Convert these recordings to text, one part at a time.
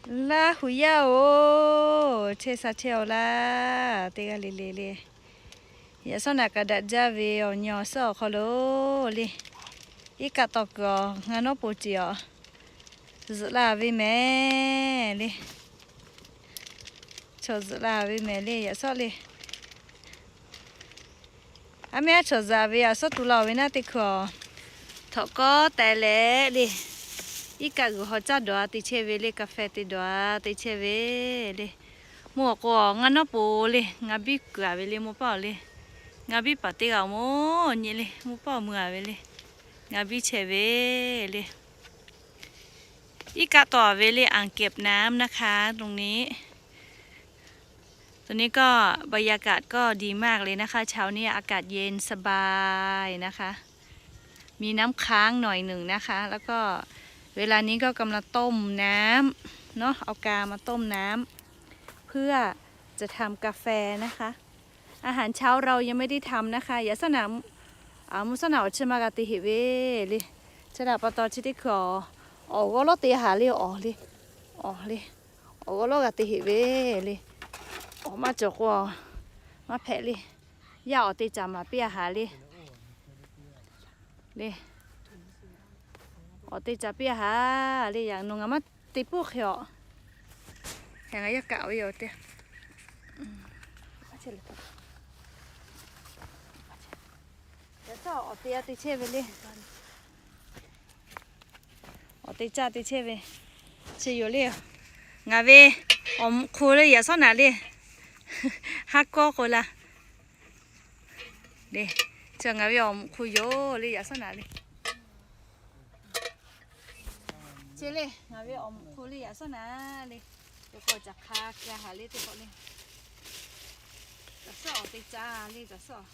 Laˇ hu yaˇ-oˬ, chehˇ sha chehˇ-aw laˇ, teˇ g'aˇ le le le. Yaꞈ shawˉ naꞈ k'a daꞈ jaˇ ve awˬ nyi awˬ suhˉ awˬ hk'aw lo le, iˉ kaˆ tawˍ kuiˬ awˬ ngaˇ nawˉ poˬ tiꞈ awˬ zuhꞈ la ve mehˍ le. Chaw zuhꞈ la ve mehˍ le, yaꞈ shawˉ le. Aˉ mehˉ aˉ chaw zuhꞈ ve yaꞈ shawˉ tu la-oˬ ve naˉ teˇ hkui-aˬ, htawꞈ kawˉ teh leh le, iˉ kaˆ g'uiˬ haw caˇ dawˬ-a te chehˇ ve le, ka feh te dawˬ-a te chehˇ ve le. Mvuhˇ awˬ k'o ngaˇ nawˉ poˬ le, ngaˇ biˇ kuiˬ-a ve le, mvuhˇ paˇ-oˬ le. Ngaˇ biˇ paˍ teˇ g'aˇ awˬ moˍ nyi le, mvuhˇ paˇ awˬ mui-a ve le. Ngaˇ biˇ chehˇ ve le. Iˉ kaˆ tawˍ ve le,อ่างเก็บน้ำนะคะ ตรงนี้ ตรงนี้ก็ บรรยากาศก็ดีมากเลยนะคะ เช้านี้อากาศเย็นสบายนะคะ มีน้ำค้างหน่อยหนึ่งนะคะ แล้วก็เวลานี้ก็กำลังต้มน้ำเนาะ เอากามาต้มน้ำเพื่อจะทำกาแฟนะคะ อาหารเช้าเรายังไม่ได้ทำนะคะ yaꞈ shawˉ naꞈ, a, mvuhˇ shawˉ naꞈ awˬ chi ma g'a te heꞈ ve le. Chi htaꞈ pa taw chi teˇ hkui-aˬ, awˬ g'awˇ lawˉ te haˍ le, awˬ le, awˬ le, awˬ g'awˇ lawˉ g'a te heꞈ ve le. Awˬ maˇ cawˬ k'o, maˇ hpehꞈ le. Yaˇ awˬ te caˍ maˍ piˇ a haˍ le. Le, awˬ te caˍ piˇ a haˍ le. Yaꞈ nawˬ ngaˬ maˇ te puiˉ hk'e-aˬ. Ngaˬ yaˇ kaꞈ ve yoˬ te. Yaꞈ shawˉ awˬ te a te chehˇ ve le. Awˬ te caˇ te chehˇ ve, chi yoˬ le. Ngaˬ ve awˬ mvuhꞈ hk'u le, yaꞈ shawˉ naꞈ le. Haˉ kawˉ k'o laˇ. Le, chi ngaˬ ve awˬ mvuhꞈ hk'u yoˬ le, yaꞈ shawˉ naꞈ le. Chi le, ngaˬ ve awˬ mvuhꞈ hk'u le, yaꞈ shawˉ naꞈ le. Teˇ k'o caˬ hk'a keu haˍ le teˇ k'o le. Caˬ shawˉ awˬ te caˇ le, caˬ shawˉ.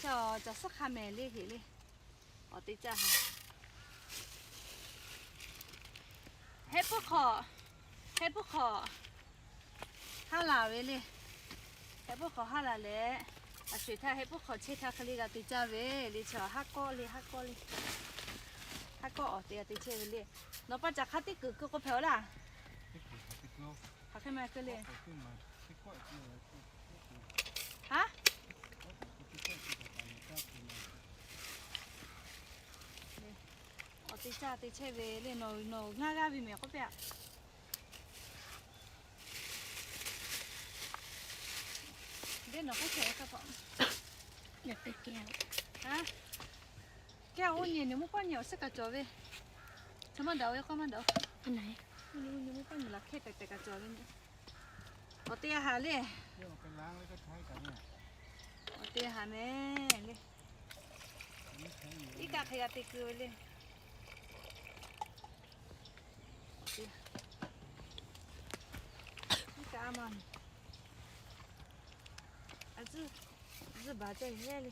Chi caˬ shawˉ hk'a mehˍ le heˍ le. Awˬ te caˇ haˍ. Heh puiˉ hk'awꞈ, heh puiˉ hk'awꞈ haˉ laˬ ve le. Heh puiˉ hk'awꞈ haˉ laˬ leh, a sho-eˬ htaˇ heh puiˉ hk'awꞈ chehˇ htaˇ hk'e le g'a te caˇ ve le. Chi haˉ kawˉ le, haˉ kawˉ le. Haˉ kawˉ awˬ te g'a te chehˇ ve le. Nawˬ pa caˬ hk'a teˇ kuiˬ keu k'o hpehꞈ-aw laˇ. Hk'aˬ hk'e ma keu le. Haˉ. Awˬ te caˇ te chehˇ ve le. Nawˬ, nawˬ ngaˇ g'aˇ ve mehˍ k'oˆ piˇ-aˬ. Deˇ nawˬ k'oˆ hkeh-e kaˇ paˆ. Haˉ. Kehˇ-oˬ, nyi nyi mvuhˇ paˇ nyi awˬ suhˉ kaꞈ cawˬ ve. Chaw maˇ daꞈ-oˬ, yaˇ k'aˇ maˇ daꞈ-oˬ. Nyi mvuhˇ paˇ nyi laˬ hkehˇ tehꞈ tehꞈ kaꞈ cawˬ ve nyi. Awˬ te haˍ le. Awˬ te haˍ mehˍ le. Iˉ kaˆ hk'e g'a te keu ve le. Iˉ kaˆ a ma. A zuhˇ, zuhˇ baˬ cawˬ yehˇ le.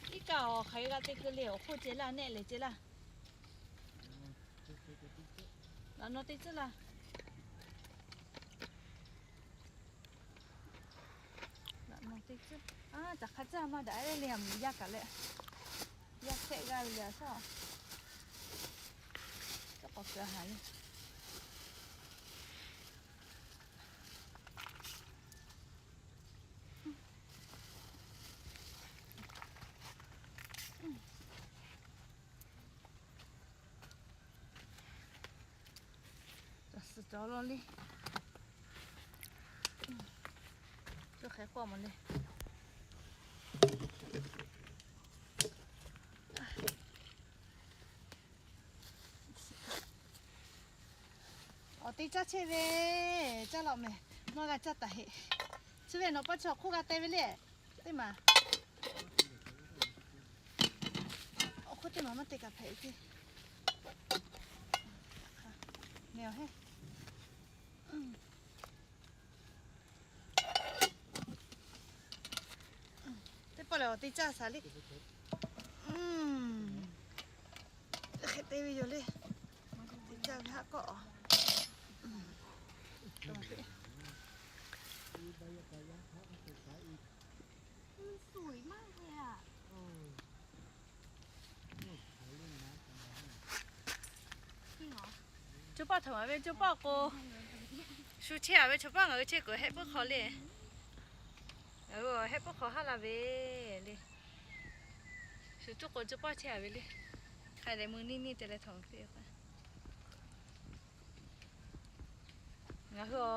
Iˉ kaˆ awˬ hk'aˬ hk'e g'a te keu le, awˬ hk'oˆ ceh laˇ, nehˆ lehˬ ceh laˇ. Laꞈ naw teˇ tcuhˉ laˇ. Laꞈ naw teˇ tcuhˉ. A, caˬ hk'a caˇ maˇ daꞈ le, a mvuhˇ yaˇ kaꞈ leh. Yaˇ hkehˆ g'aˇ ve le a shaˉ. Caˇ k'awꞈ keu haˍ le. Suhˍ cawˬ law le. Suhˍ hk'e k'awꞈ maˬ le. Awˬ te caˇ chehˇ ve, caˇ law mehˍ, maˇ g'a caˇ taˍ heˆ. Chi ve nawˬ pa chi awˬ hk'oˆ g'a te ve le. Teˇ maˬ, awˬ hk'oˆ teˇ maˬ maˇ te kaꞈ hpehꞈ ve teˇ. Teˇ pawˆ lehˬ awˬ te caˇ shaˍ le. Hk'e te ve yoˬ le. Te caˇ ve haˆ kawˆ. มันสวยมากเลยอะ Cawˇ pawˆ htaꞈ maˍ ve, cawˇ pawˆ k'o, shu chehˇ a ve chaw paˆ ngaˬ hui chehˇ kuiˬ hehˆ puiˉ hk'aw le. Hehˆ puiˉ hk'aw haˉ la ve le. Shu tuˉ k'o cawˇ pawˆ chehˇ a ve le. Hk'a dehꞈ mui niˇ niˇ te leh htaꞈ piˇ. Ngaˬ hui a,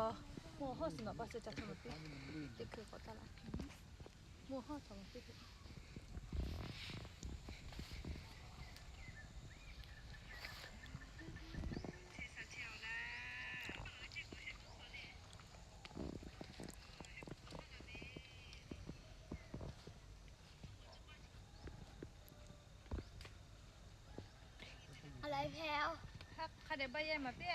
mvuhˇ hawˉ suhˍ naꞈ pa suh ca htaꞈ piˇ. Teˇ hkui k'awꞈ taˇ laˇ. Mvuhˇ hawˉ htaꞈ piˇ. Hk'a dehꞈ บรรยาย maˍ piˇ.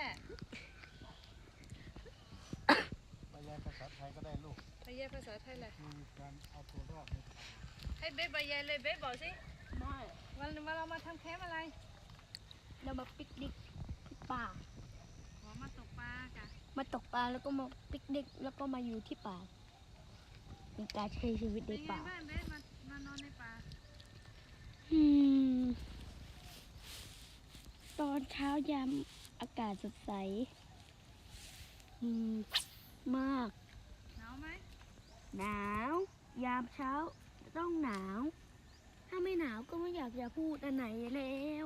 บรรยายภาษาไทยก็ได้ลูก บรรยายภาษาไทยแหละ ให้เบส บรรยายเลย เบสบอกสิ ว่าเรามาทำแคมป์อะไร เรามาปิกนิกที่ป่า อ๋อ มาตกปลาจ้ะ มาตกปลาแล้วก็มาปิกนิก แล้วก็มาอยู่ที่ป่า เป็นการใช้ชีวิตในป่า เป็นไงบ้างเบส มา มานอนในป่า อืม ตอนเช้ายามอากาศสดใส อืม มาก หนาวไหม หนาว ยามเช้าต้องหนาว ถ้าไม่หนาวก็ไม่อยากจะพูดอันไหนแล้ว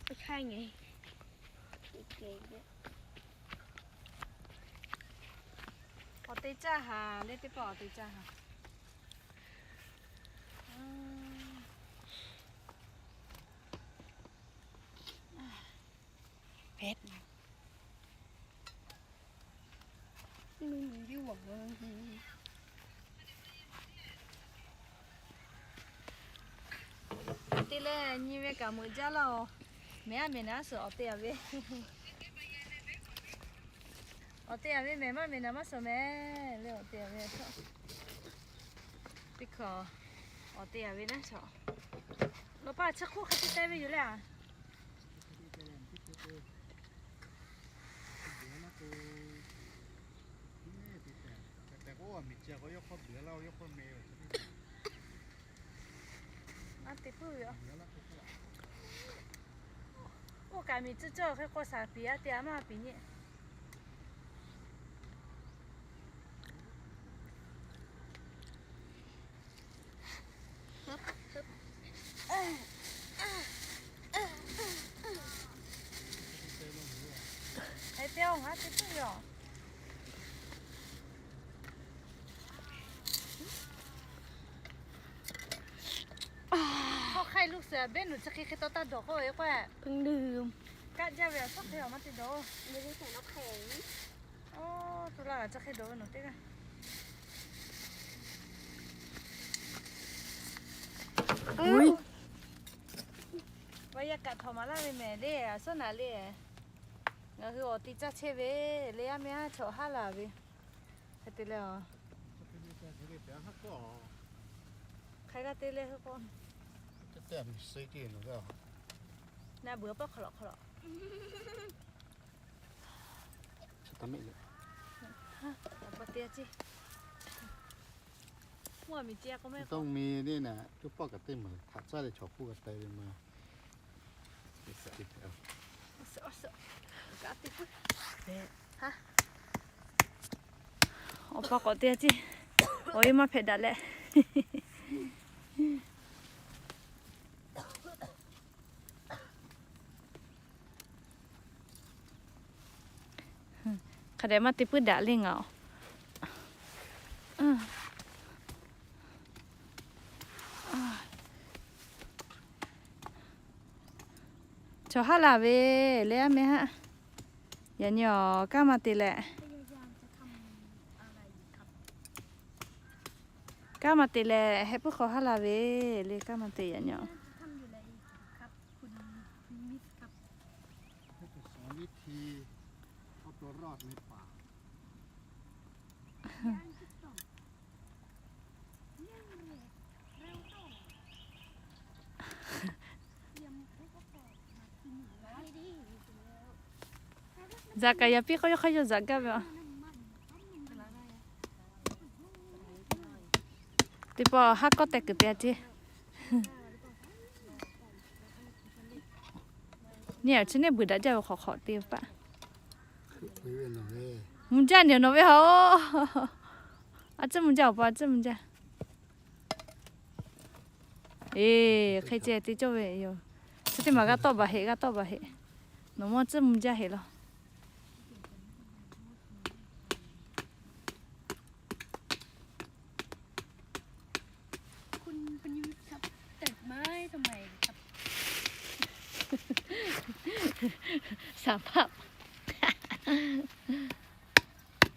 ก็ใช่ไง กางเกงเนี่ย Awˬ te caˇ haˍ le, teˇ pawˆ awˬ te caˇ haˍ. Pehˉ. Te leh nyi ve kaꞈ meuꞈ jaˇ laˇ oˬ. Mehˬ aˉ mehˬ naˍ aˉ suhˍ awˬ te a ve. Awˬ te a ve mehˬ maˇ mehˬ naˍ maˇ suhˍ mehˬ le, awˬ te a ve htawˇ. Teˇ hkui awˬ te a ve naˉ chaw. Law paˇ chi hk'oˆ hk'e te te ve yoˬ le a. Oˇ kaꞈ miˬ tcuh cawˇ hk'e k'o shaˍ piˍ a te a maˇ piˍ nyi. Hk'e te oˇ ngaˬ te puiˉ ve aˬ. Hk'aw hk'ai lo suhˍ a behˉ nawˬ chi hk'e hk'e taw taˇ dawˬ k'oˆ ve k'o, kaˆ jaˇ ve awˬ suhˉ hk'e awˬ maˇ te dawˬ. Oˇ, tu la kaꞈ chi hk'e dawˬ ve nawˬ teˇ g'aˇ. Vaꞈ yaˇ kaꞈ htawnˍ maˍ laˇ ve mehˍ le, a suhˉ naˍ le. Ngaˬ hui awˬ te caˇ chehˇ ve le, yaˇ mehˆ haˉ chawꞈ haˉ laˬ ve. Hk'e te leh a, hk'aˬ g'aˇ te leh hui k'o, na beuꞈ pawˆ hk'aw lawꞈ hk'aw lawꞈ. Mvuhˇ miˬ te k'o mehˆ k'o, mvuhˇ miˬ le naˍ, cuˇ pawˆ kaꞈ teˇ maˬ htaꞈ caˇ leh chaw hk'oˆ g'a tai ve ma. Awˬ pa k'awꞈ te ciˇ. Awˬ e maˇ hpehꞈ daꞈ leh. Hk'a dehꞈ maˇ te puiˉ daꞈ le ngaˬ. Chaw haˉ laˬ ve le, a mehˆ haˉ. Yaꞈ nyi awˬ kaˇ maˇ te leh, kaˇ maˇ te leh heh puiˉ hk'aw haˉ laˬ ve le, kaˇ maˇ te yaꞈ nyi. Zaꞈ kaꞈ yaꞈ piˇ hk'aw yaw hk'aw yaw zaꞈ gaˇ ve a. Teˇ pawˆ haˉ kawˆ teh kuiˬ te a ceˇ. Nyi a chi neˇ buiˬ daꞈ jaˇ ve hk'awꞈ hk'awꞈ te paˆ. Mvuh jaˇ nyi nawˬ ve haꞈ-oˬ. A ciˉ mvuh jaˇ awˬ pa, a ciˉ mvuh jaˇ. Eˬ, hk'e ceh te cawˇ ve yoˬ. Chi teˇ maˬ g'a tawˆ baˬ heꞈ, g'a tawˆ baˬ heꞈ. Nawˬ mawˇ ciˉ mvuh jaˇ heꞈ law.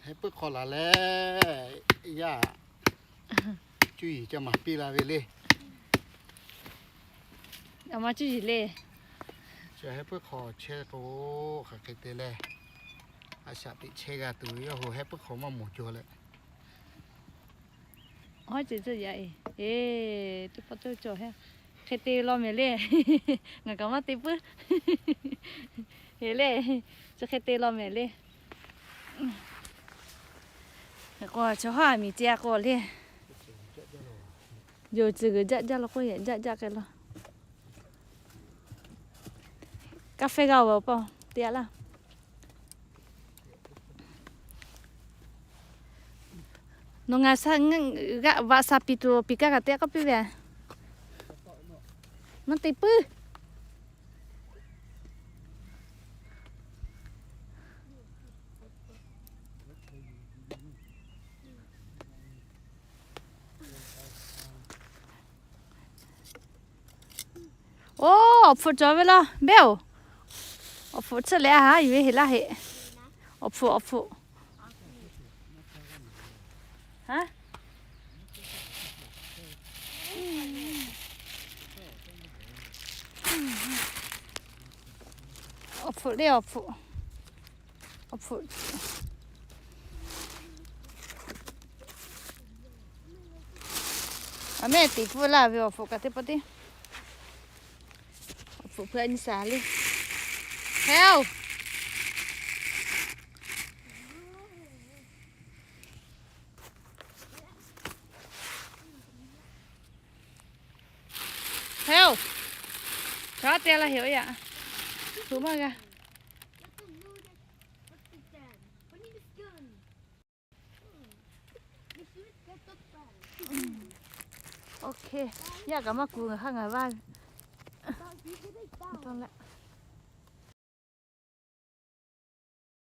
Heh puiˉ hk'aw laˬ leh, yaˇ cuˇ yiˍ ca maˍ piˇ la ve le. A ma cuˇ yiˍ le. Chi heh puiˉ hk'aw chehˇ k'o, hk'aˬ hk'e te leh, a shaꞈ teꞈ chehˇ g'a tuˬ ve yawˇ hui heh puiˉ hk'aw maˇ moˍ cawˬ leh. Awˬ ha ceuˬ ceuˬ yaꞈ e, eˬ, teˇ pawˆ teˇ cawˬ heˆ. Hk'e te law mehˍ le. Ngaˬ kaꞈ maˇ te puiˉ. Heˍ le, chi hk'e te law mehˍ le. K'o chaw haˉ miˬ ce a k'o le. Yonˍ tcuhˬ g'uiˬ jaˆ jaˇ law k'oˆ yehˬ jaˆ jaˆ k'ai law. Kaˇ fehˇ g'aˇ-oˬ ve awˬ pa te a laˇ. Nawˬ ngaˬ g'aˆ vaꞈ shaˍ piˍ tuˬ piˍ kaˇ kaꞈ te k'oˆ piˇ ve a. Maˇ te puiˉ. Oˇ, awˬ hpfuhꞈ cawˬ ve laˇ, Beˇ-oˬ. Awˬ hpfuhꞈ tsuhˇ leh a haˉ yuˬ ve heˍ laˇ heˆ. Awˬ hpfuhꞈ, awˬ hpfuhꞈ. Awˬ hpfuhꞈ le, awˬ hpfuhꞈ. Awˬ hpfuhꞈ. A mehˆ tiˍ pfuhˇ laˇ ve awˬ hpfuhꞈ kaꞈ teˇ pawˆ tiˉ. Awˬ hpfuhꞈ hpui a nyi shaˍ le. Heh-oˬ. Heh-oˬ. Chaw te laˇ heˍ-oˬ yaꞈ. Hpu maˇ g'a. Oˇ hk'e, yaˇ kaꞈ maˇ kuˬ ngaˬ hk'aˇ ngaˬ vaˇ ve.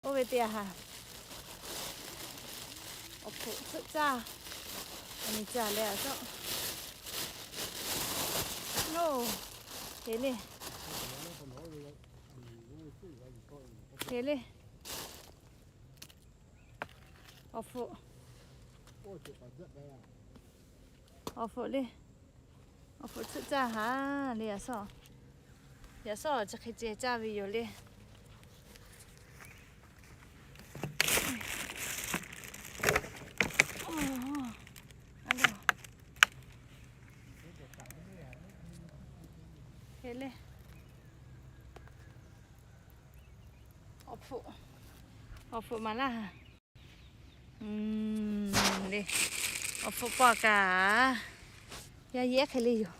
Oˇ ve te a haˍ. Awˬ hpfuhꞈ tsuhˆ caˇ. Aˬ miˍ caˇ leh a shaw. Oˇ, te le. Te le. Awˬ hpfuhꞈ. Awˬ hpfuhꞈ le. Awˬ hpfuhꞈ tsuhˆ caˇ haˍ le a shaw. Yaꞈ shaw chi hk'e ceh caˇ ve yoˬ le. Hk'e le. Awˬ hpfuhꞈ, awˬ hpfuhꞈ maˍ laˇ. Le, awˬ hpfuhꞈ paw kaꞈ yaˇ yehˉ hk'e le yoˬ.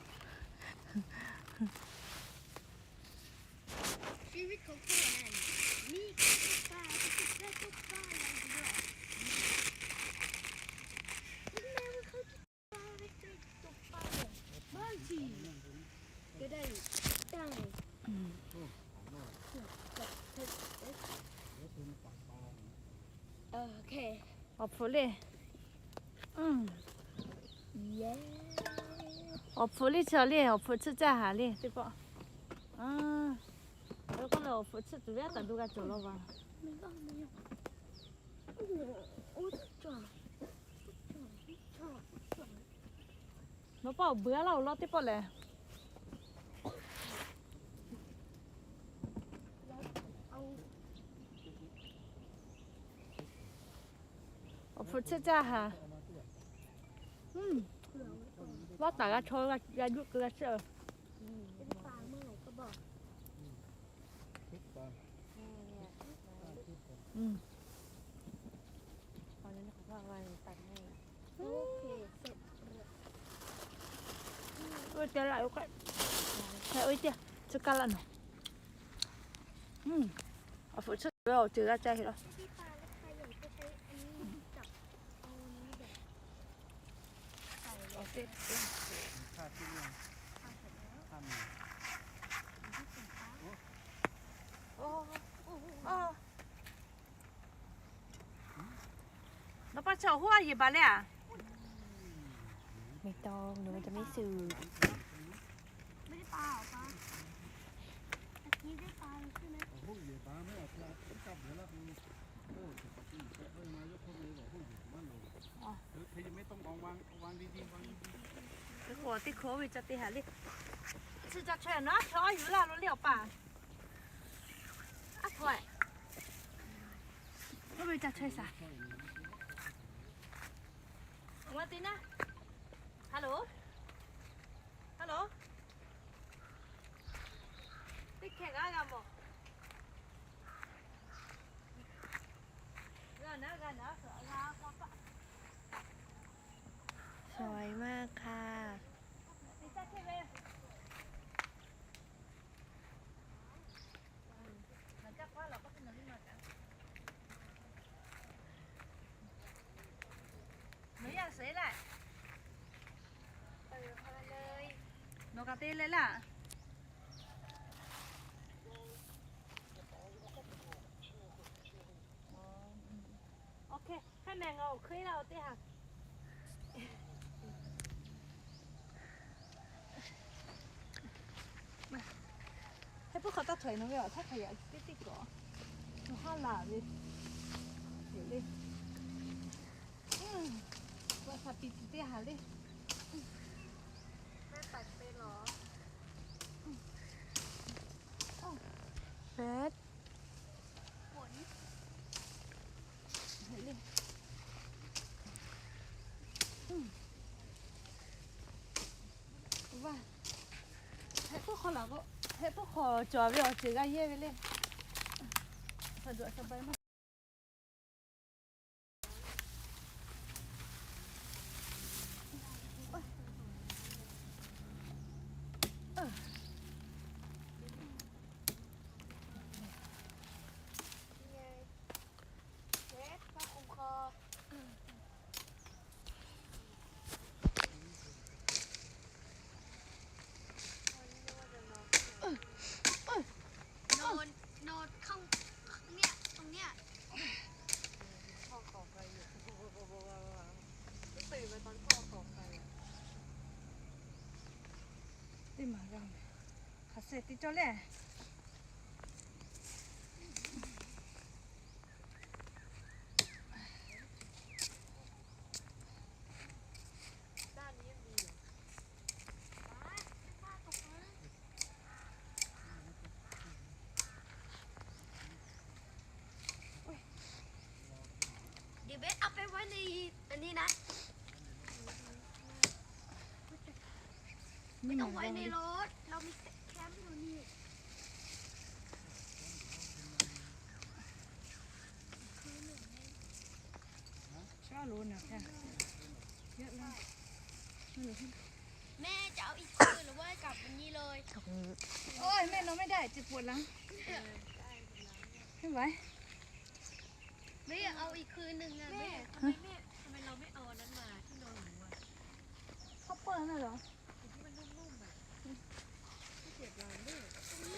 Awˬ hpfuhꞈ le. Awˬ hpfuhꞈ le chaw le, awˬ hpfuhꞈ tsuhˆ caˇ haˍ le teˇ pawˆ. K'oˆ leh awˬ hpfuhꞈ tsuhˆ tuˬ ve aˉ taˍ do g'a cawˬ law vaˬ. Nawˬ paˆ awˬ beuˬ a laˇ oˬ law teˇ pawˆ lehˬ. Hpfuhˆ tsuhˆ caˇ haˍ. Vaˇ taˍ g'a chaw g'a juˆ keu g'a chehˇ. Oˇ ve te laˇ yoˬ k'o, oˇ ve teˇ tcuh kaˇ laˇ nawˬ. Awˬ hpfuhˆ tsuhˆ ve awˬ ceuˬ g'a ca heˆ laˇ. Nawˬ pa chaw huˉ a yeˬ baˬ leh a? ไม่ต้อง หนูจะไม่สูบ Teˇ hk'o teˇ hk'o oˇ ve ca te haˍ le. Chi ca chaweh nawˉ chaw a yuˬ laˇ lo le awˬ pa. A htoꞈ e. Oˇ ve ca chaweh shaˍ. Awˬ ma te naˉ. Hello. Hello. Teˇ hkeh g'a g'a mawˬ. G'a naˉ g'a naˉ. สวยมากค่ะ Nawˬ kaꞈ te leh laˇ. Oˇ hk'e, hk'e meh ngaˬ awˬ hk'e laˇ awˬ teˇ haˍ. Heh puiˉ hk'aw taˇ htawꞈ e nawˬ ve awˬ htaˇ hk'aˬ yaꞈ teˇ teˇ kawꞈ, nawˬ haˉ laˬ ve, yoˬ le. G'aꞈ shaˍ piˍ tuˬ teˇ haˍ le. Pehˉ. Heh puiˉ hk'aw laˬ k'o, heh puiˉ hk'aw cawˬ ve awˬ ceuˬ g'a yehˇ ve le. Teˇ maˬ g'a, hk'aˬ suh te cawˇ le. Ui. เดี๋ยวเบสเอาไปไว้ในอันนี้นะ ไม่ต้องไว้ในรถ เรามีแคมป์อยู่นี่ แม่จะเอาอีกคืนหรือว่ากลับวันนี้เลย โอ๊ย แม่นอนไม่ได้ เจ็บปวดหลัง ไม่ไหว แม่เอาอีกคืนหนึ่งอะ แม่ ทำไมแม่ ทำไมเราไม่เอาอันนั้นมาที่นอนหนูอะ ผ้าเปิ้ลนั่นเหรอ ที่มันนุ่มๆอะ ที่เจ็บหลังด้วย คืน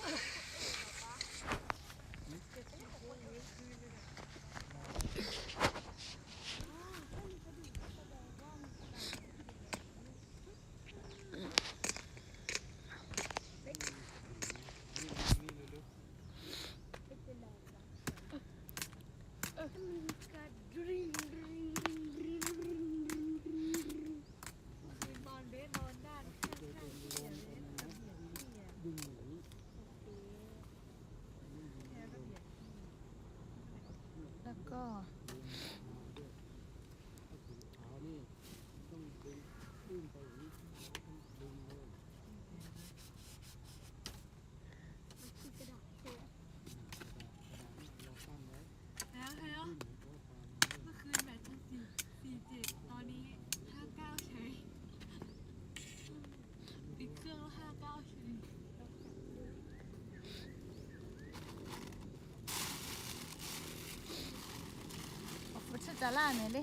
นอนเบสนอนได้ Caˇ laˇ mehˍ le.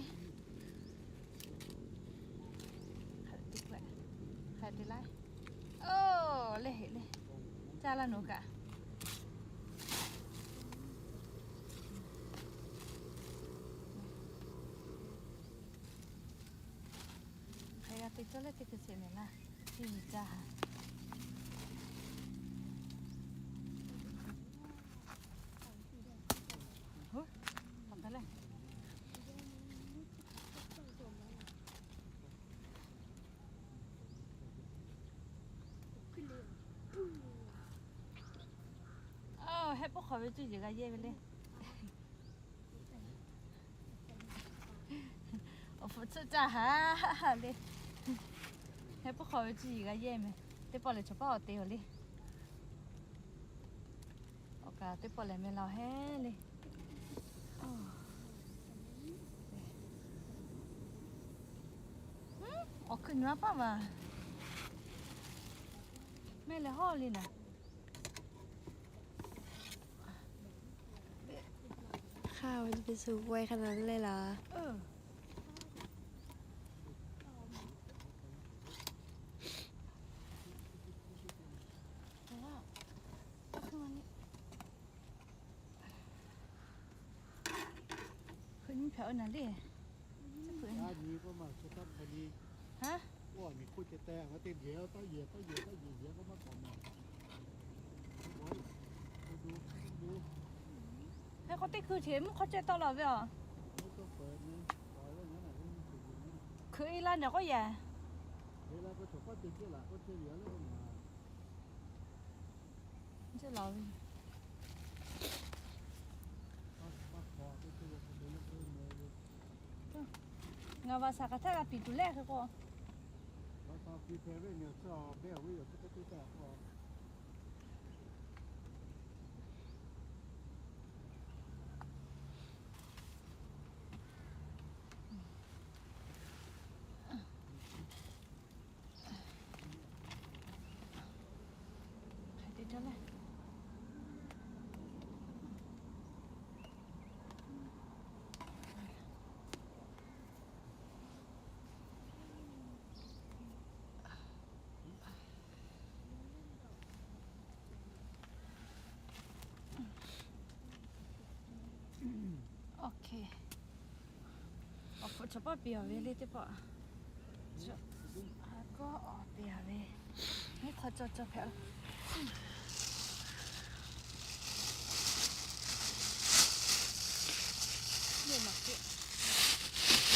Hk'a te laˇ. Oˇ, le heꞈ le. Caˇ laˇ nawˬ kaꞈ. Hk'aˬ g'a te cawˇ leh teˇ hkui sheˍ mehˍ laˇ. Teˇ nyi caˇ ha. Aˬ, heh puiˉ hk'aw ve cuˇ yiˍ g'a yehˇ ve le. Awˬ hpfuhˇ tcuhˆ caˇ ha le. Heh puiˉ hk'aw ve cuˇ yiˍ g'a yehˇ mehˍ. Teˇ pawˆ lehˬ chaw paˇ awˬ te awˬ le. Awˬ kaˍ teˇ pawˆ lehˬ meh la hehˉ le. Awˬ hkui nyi ma paˇ maˬ. Meh lehˬ hawˇ le naˍ. Hk'aˇ ve shu ve hk'aˇ na le laˬ. Hkui nyi hpehꞈ-o naˍ le. Haˉ? Hk'e k'o teˇ hkui hteꞈ mvuhˇ hk'aw ceh tawˆ la ve aˬ. Hkui e la naˍ k'oˆ yaˇ. Ceh la ve. Ngaˬ vaꞈ shaˍ hk'aˬ htaˇ g'a piˍ tuˬ leh hk'e k'o. Awˬ hpfuhˇ chaw paˇ piˇ-aˬ ve le teˇ pawˆ. K'awˇ awˬ piˇ-aˬ ve, mvuhˇ hk'aw cawˬ cawˬ hpehꞈ-o.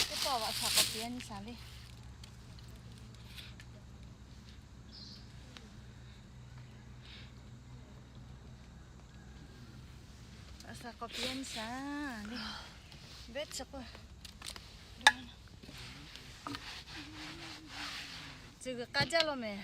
Teˇ pawˆ vaꞈ shaˍ k'awꞈ piˇ-a nyi shaˍ le. Vaꞈ shaˍ k'awꞈ piˇ-a nyi shaˍ le. Beˆ chi k'o, tcuh g'uiˬ k'a jaˇ law mehˍ.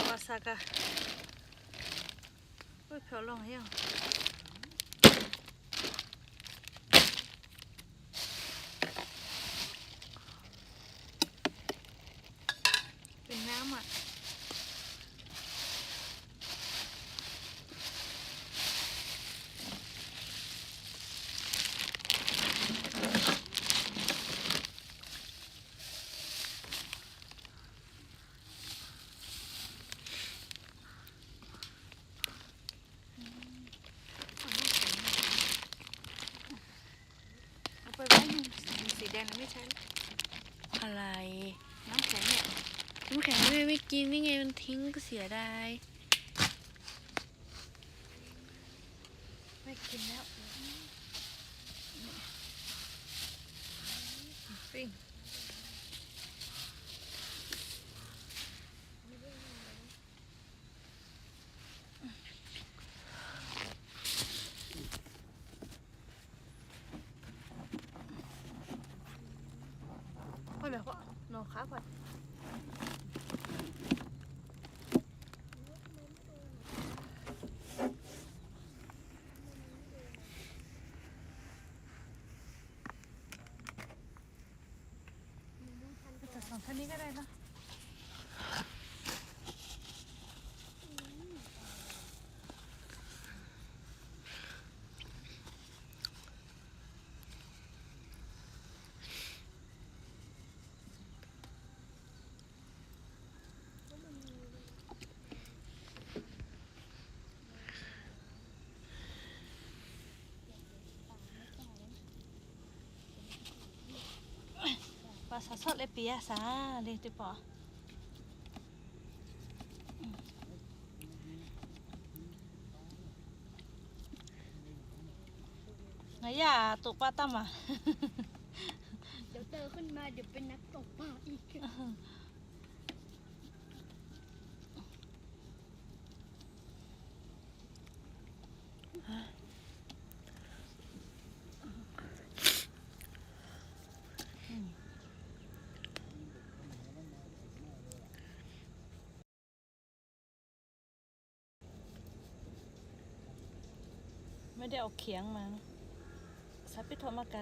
Vaꞈ shaˍ kaꞈ k'oˆ hpehꞈ law yoˬ. Apa ไว้ สีแดง ไม่ใช่ อะไร น้ำแข็งเนี่ย น้ำแข็งแม่ไม่กินนี่ไง มันทิ้งก็เสียดาย ไม่กินแล้ว ปิ้ง K'oˆ ve k'o, nawˬ hk'aˬ hk'e Pa saˍ shawˆ leh piˍ yaˇ shaˍ le teˇ pawˆ. Ngaˬ yaˇ toꞈ pa taˇ maˬ. Maˇ dehꞈ awˬ hkiˉ maˬ, shaˍ piˇ htawˇ maˇ ka.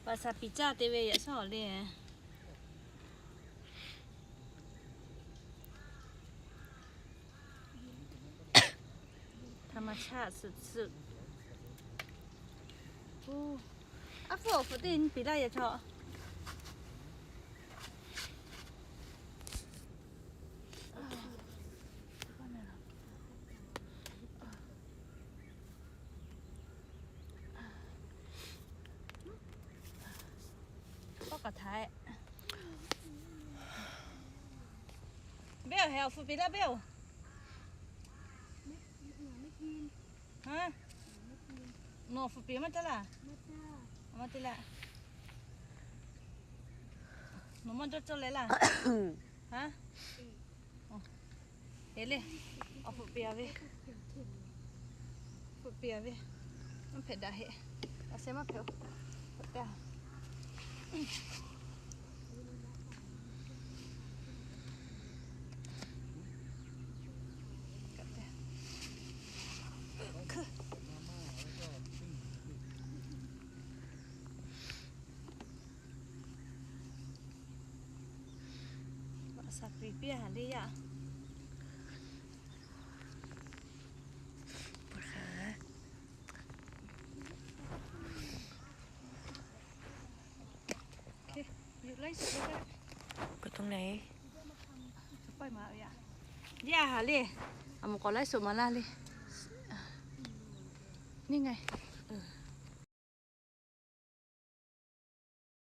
Pa shaˍ piˍ caˇ te ve yaꞈ shawˉ awˬ le. ธรรมชาติสุดๆ Aˉ hpfuhˇ awˬ hpfuhˇ teˇ nyi piˍ laˇ yaꞈ chaw. Pawˆ k'aꞈ htaꞈ beˇ awˬ hehˍ awˬ hpfuhˇ piˍ laˇ beˇ oˬ. Nawˬ hpfuhˇ piˍ maˇ caˇ laˇ. Maˇ te laˇ. Nawˬ maˇ jawˇ cawˇ leh laˇ. Heˍ le, awˬ hpfuhˇ piˍ a ve, hpfuhˇ piˍ a ve, maˇ hpehꞈ daꞈ heˆ. A sheh maˇ hpehꞈ oˬ. Shaˍ piˍ piˇ a le yaˇ. Yaˇ haˍ le, a moˍ k'awꞈ laiˉ suhˍ maˍ laˇ le. Neˇ ngaˬ